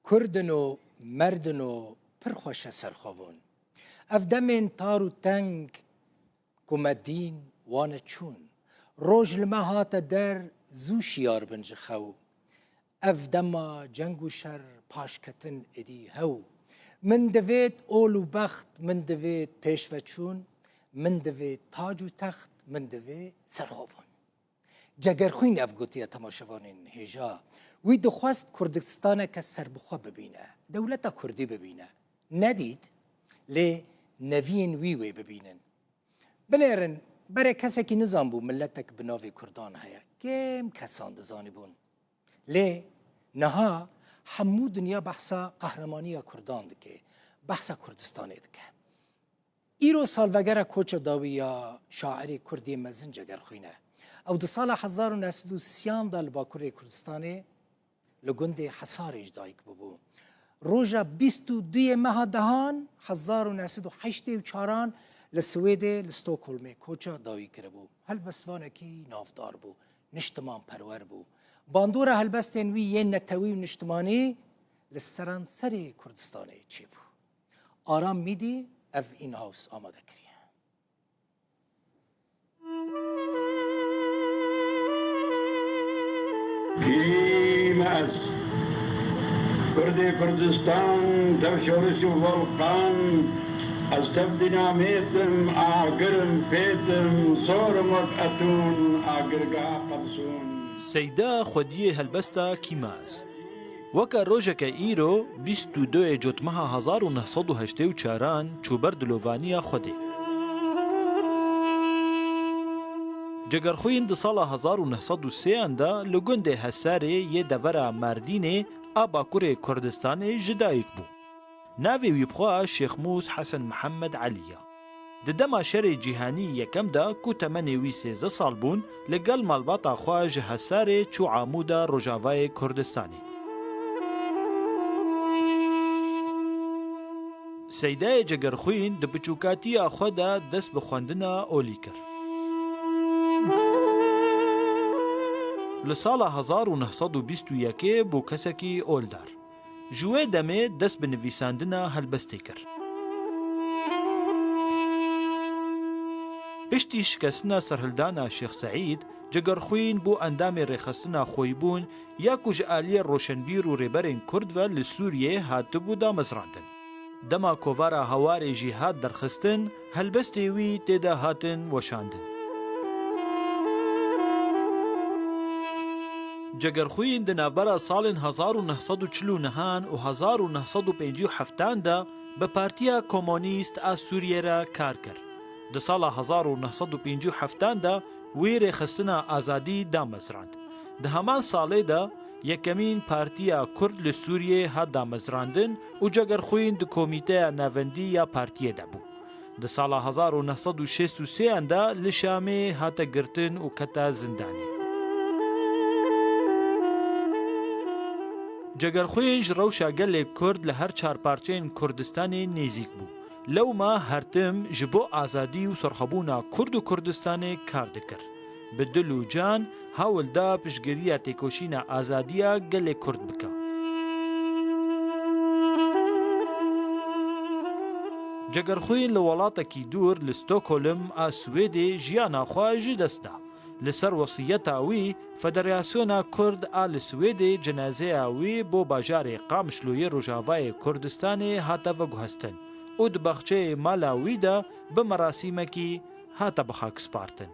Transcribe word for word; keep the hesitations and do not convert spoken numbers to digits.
Kurdin û merdin û pir xweş e ser xwe bûn. Ev demên tar û teng ku me dîn wane çûn. Roj li me hate der, zû şiyar bin ji xew. Ev dema ceng û şer paşketin êdî hew. Min divêt ol û bext, min divêt pêşveçûn, min divêt tac û text, min divê serxwebûn. Cegerxwîn ev gotiye temaşevanên hêja. Wî dixwest Kurdistaneke serbixwe bibîne, dewleta Kurdî bibîne. Nedît, lê neviyên wî wê bibînin. Binêrin, berê kesekî nizanbû miletek bi navê Kurdan heye. Kêm kesan dizanibûn. Lê niha hemû dinya behsa qehremanîya Kurdan dike, behsa Kurdistanê dike. Îro salvegera koça dawî ya şairê Kurd yê mezin Cegerxwîn e. Ew di sala hezar û neh sed û sîyan de li Bakurê Kurdistanê li gundê Hesarê ji dayik bûbû. Roja bîst û duyê meha dehan hezar û neh sed û heştê û çaran li Swêdê li Stockholmê koça dawî kiribû. Helbestvanekî navdar bû, niştimanperwer bû. Bandora helbestên wî yên netewî û niştimanî li seranserê Kurdistanê çêbû. Aram Mîdî ev Inhouse amade kiriye. Kî me ez? Kurdê Kurdistan, tev şoriş û volqan, ez tev dînamêt im, agir im, pêt im, zor im wek etûn, agirgeha qemsûn. Seyda xwediyê helbesta Kî me ez? Weke rojeke îro, bîst û duyê Cotmeha hezar û neh sed û heştê û çaran çû ber dilovaniya Xwedê. Cegerxwîn di sala hezar û neh sed û sêyan de li gundê Hesarê yê devera Mardînê a Bakurê Kurdistanê ji dayik bû. Navê wî bi xwe Şêxmûs Hesen Mihemed Elî ye. Di dema Şerê Cîhanî Yekem de ku temenê wî sêzdeh sal bûn, li gel malbata xwe ji Hesarê çû Amûda Rojavayê Kurdistanê. Seydayê Cegerxwîn di biçûkatiya xwe de dest bi xwendina olî kir. Li sala hezar û neh sed û bîst û yekê bû kesekî oldar. Ji wê demê dest bi nivîsandina helbestê kir. Piştî şikestina serhildana Şêx Seîd, Cegerxwîn bû endamê Rêxistina Xweyîbûn ya ku ji aliyê roşenbîr û rêberên Kurd ve li Sûriyê hatibû damezrandin. Dema kovara Hawarê jî hat derxistin, helbestê wî tê de hatin weşandin. Cegerxwîn di navbera salên hezar û neh sed û çil û nehan û hezar û neh sed û pêncî û heftan de bi Partiya Komunîst a Sûriyê re kar kir. Di sala hezar û neh sed û pêncî û heftan de wî Rêxistina Azadî damezrand. Di heman salê de yekemîn Partiya Kurd li Sûriyê hat damezrandin û Cegerxwîn di Komîteya Navendî ya partiyê de bû. Di sala hezar û neh sed û şêst û sêyan de li Şamê hate girtin û kete zindanê. Cegerxwîn ji rewşa gelê Kurd li her çar parçeyên Kurdistanê nêzîk bû. Lewma her tim ji bo azadî û serxwebûna Kurd û Kurdistanê kar dikir. Bi dil û can hewl da piştgiriya têkoşîna azadiya gelê Kurd bike. Cegerxwîn li welatekî dûr li Stockholm a Swêdê jiyana xwe ji dest da. Li ser wesiyeta wî, Federasyona Kurd a li Swêdê cenazeya wî bo bajarê Qamişlo yê Rojavayê Kurdistanê hate veguhestin û di baxçeyê mala wî de bi merasîmekî hate bi xak spartin.